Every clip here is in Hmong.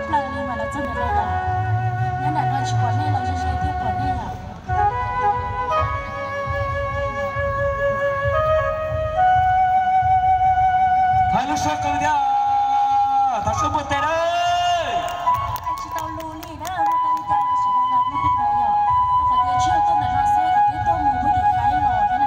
Plaws li mas los txog ntawm no lawm. Nyob nram no tsis pom nej los ze ze thiaj pom nej lawm. Thov lub suab qw thiab, thov suab npuaj teg na. Hais tsis tau lus li na, hu tau li cas los sawv daws los mloog tib ntawd yom. Rau qhov tias tsis yog tuaj ntawm no xwb, kuv twb tuaj mus pem tim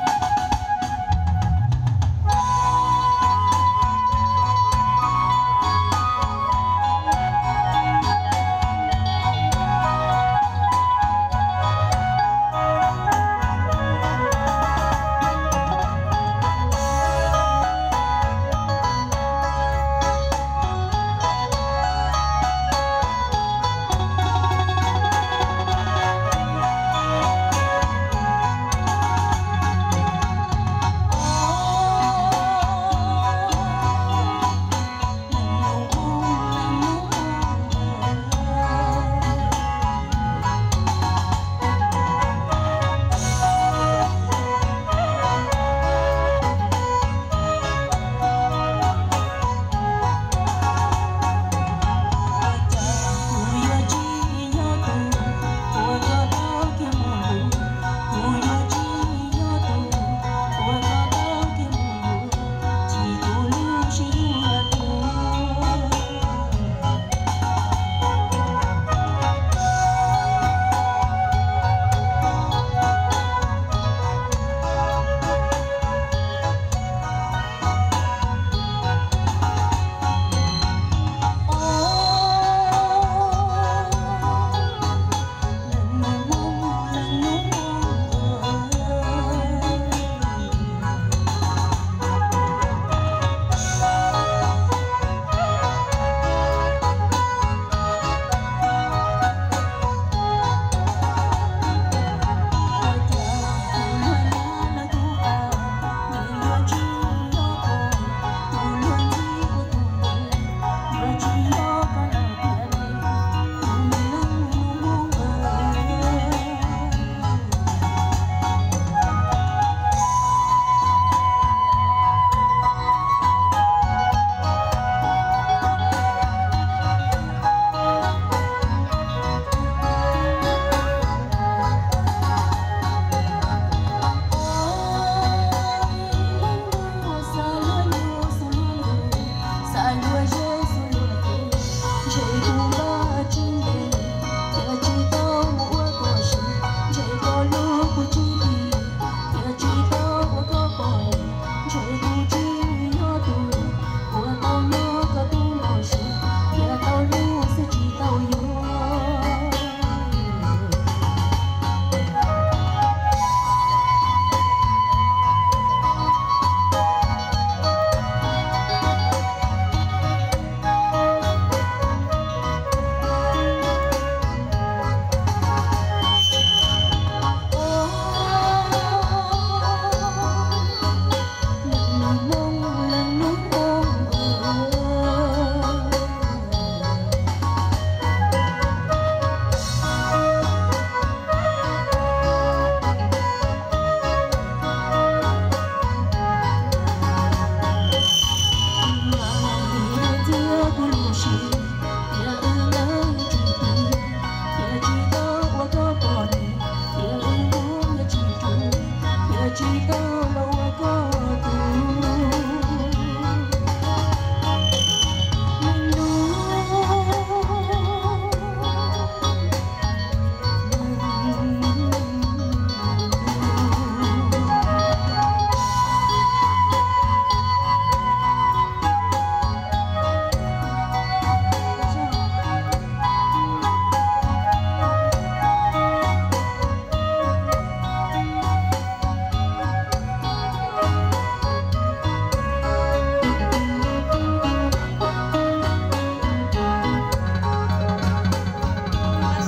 Thaib los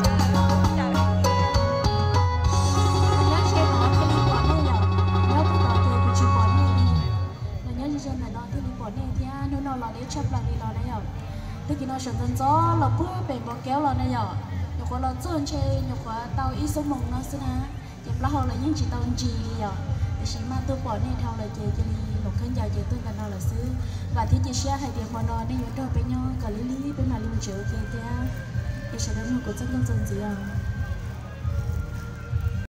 thiab na. Nyob ze no thiaj li pom nej yom, nyob puag tod ces kuv tsis pom nej li. Los nyob ze ze ntawm no thiaj li pom nej thiab, hnub no los deb tshaj plaws li los na yom. Tag kis no sawv ntxov ntxov los puag pem Npov Keub los na yom, nyuam qhuav los txog ntshe nyuam qhuav tau ib xuab moos no xwb na. Ces plaub hau los yeej tsis tau ntsis li yom, tiam sis maj tuaj pom nej dhau lawm ces cia li los khaub ncaws ces tuaj ntawm no lawm xwb. Vam thiab cia siab hais tias hmo no nej yuav nrog peb nyob kom li li peb mam li tsev ua ke thiab, es sawv daws mloog kuv txoj nkauj txuas ntxiv os.